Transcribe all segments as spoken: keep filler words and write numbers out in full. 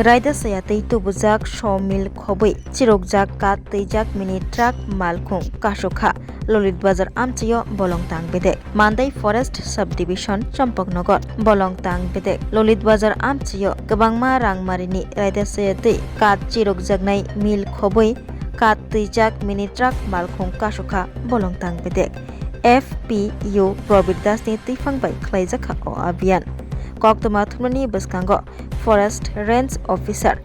raida saya twi tubujak sawmill khobwi chirokjak kath twijak mini truck malkhung kasukha Lolit Bazar amchaio bolong tang bedek. Mandai Forest Subdivision, Champaknagar bolong tang bedek. Lolit Bazar amchaio kwbangma rangmarini raida saya twi kath chirokjaknai mill khobwi kath twijak mini truck malkhung kasukha bolong tang bedek. F P U Probir Dasni twiphang bai khlaijakha o abhiyan. Koktwma thumnani bwskango Forest Range Officer,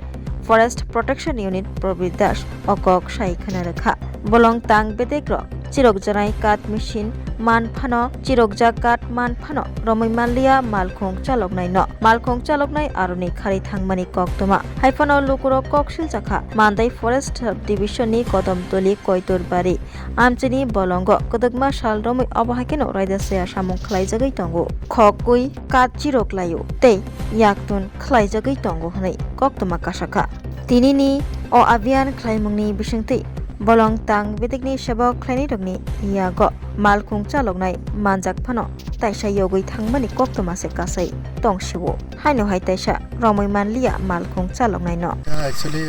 Forest Protection Unit Probir Das o kok sai khna rwkha. Bolong tang bedek rok chirokjanai kath machine man phano, chirokjak kath man phano romwi manliya malkhung chaloknai no. Malkhung chaloknai aroni khari thangmani koktwma. Haiphano lukurok kok siljakha Mandai Forest Division ni Kodomtoli Koitorbari amchini bolongo kwdwkma sal romwi obo hai kheno raida saya samung khlaijagwi tongo. Khokwi kath chirok laio tei yaktun khlaijagwi tongo hwnwi koktwma kasakha. Tinini o abhiyan khlaimungni bisingtwi bolong tang bedekni sebok khlainairokni yago malkhung chaloknai manjak phano taisa yogwi thangmani koktwma se kasai tongsio. Haino hai taisa romwi manliya malkhung chaloknaino. এটা একচুয়ালি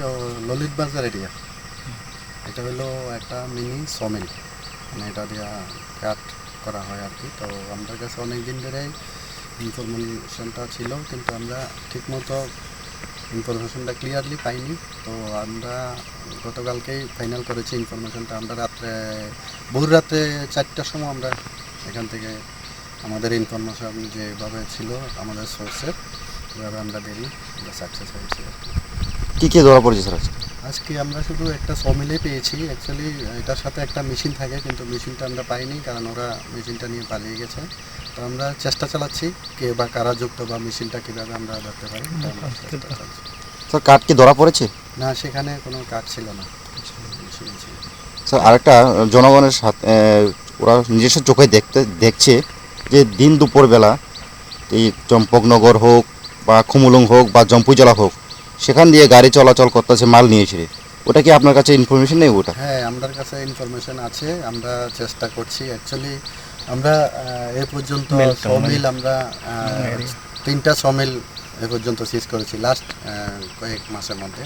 ললিত বাজার এরিয়া। এটা হলো একটা mini sawmill, মানে এটা দিয়া কাট করা হয় আর কি। তো আমাদের কাছে অনেক দিন ধরেই ইনফরমেশনটা ছিল, কিন্তু আমরা ঠিকমতো ইনফরমেশনটা ক্লিয়ারলি পাইনি। তো আমরা গতকালকেই ফাইনাল করেছি ইনফরমেশনটা। আমরা রাত্রে, ভোর রাত্রে চারটার সময় আমরা এখান থেকে আমাদের ইনফরমেশন যেভাবে ছিল আমাদের সোর্সের, এভাবে আমরা দেরি, আমরা সাকসেস হয়েছি আর কি। কি কি ধরা পড়েছে স্যার আজকে? আজকে আমরা শুধু একটা সমিলে পেয়েছি। অ্যাকচুয়ালি এটার সাথে একটা মেশিন থাকে, কিন্তু মেশিনটা আমরা পাইনি, কারণ ওরা মেশিনটা নিয়ে পালিয়ে গেছে। তো আমরা চেষ্টা চালাচ্ছি কে বা কারা যুক্ত বা মেশিনটা কীভাবে আমরা ধরতে পারি, এটা আমরা চেষ্টা চালাচ্ছি। স্যার, কাঠ কি ধরা পড়েছে? না, সেখানে কোনো কাঠ ছিল না, মেশিন ছিল। স্যার, আরেকটা, জনগণের সাথে, এ, ওরা নিজস্ব চোখে দেখতে, দেখছে যে দিন দুপুরবেলা এই চম্পকনগর হোক বা খুমুলুং হোক বা জম্পুইজলা হোক, সেখান দিয়ে গাড়ি চলাচল করতেছে মাল নিয়ে এসে। ওটা কি আপনার কাছে ইনফরমেশন নেই ওটা? হ্যাঁ, আমার কাছে ইনফরমেশন আছে, আমরা চেষ্টা করছি। অ্যাকচুয়ালি আমরা, আহ, এ পর্যন্ত মেল তো সমিল মানে আমরা, আহ, মেল। তিনটা সমিল এ পর্যন্ত সিজ করেছি লাস্ট, আহ, কয়েক মাসের মধ্যে।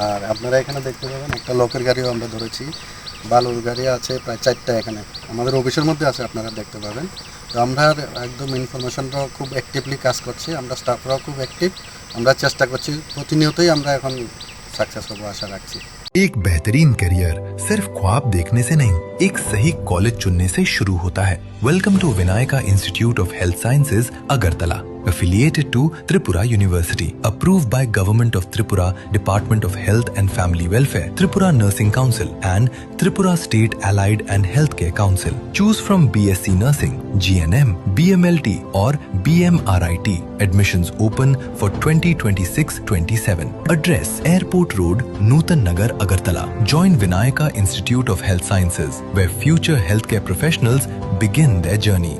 আর আপনারা এখানে দেখতে পাবেন একটা লোকের গাড়িও আমরা ধরেছি, বালুর গাড়ি আছে প্রায় চারটা এখানে, আমাদের অফিসের মধ্যে আছে, আপনারা দেখতে পাবেন। তো আমরা একদম ইনফরমেশনরাও খুব অ্যাক্টিভলি কাজ করছে, আমরা স্টাফরাও খুব অ্যাক্টিভ। আমরা চেষ্টা করছি, প্রতিনিয়তই আমরা এখন সাকসেস হবো আশা রাখছি। एक बेहतरीन करियर सिर्फ ख्वाब देखने से नहीं, एक सही कॉलेज चुनने से शुरू होता है। Welcome to Vinayaka Institute of Health Sciences, Agartala, affiliated to Tripura University, approved by Government of Tripura, Department of Health and Family Welfare, Tripura Nursing Council and Tripura State Allied and Healthcare Council. Choose from B S C Nursing, G N M, B M L T or B M R I T. Admissions open for twenty twenty-six twenty-seven. Address: Airport Road, Nutan Nagar, Agartala. Join Vinayaka Institute of Health Sciences, where future healthcare professionals begin their journey.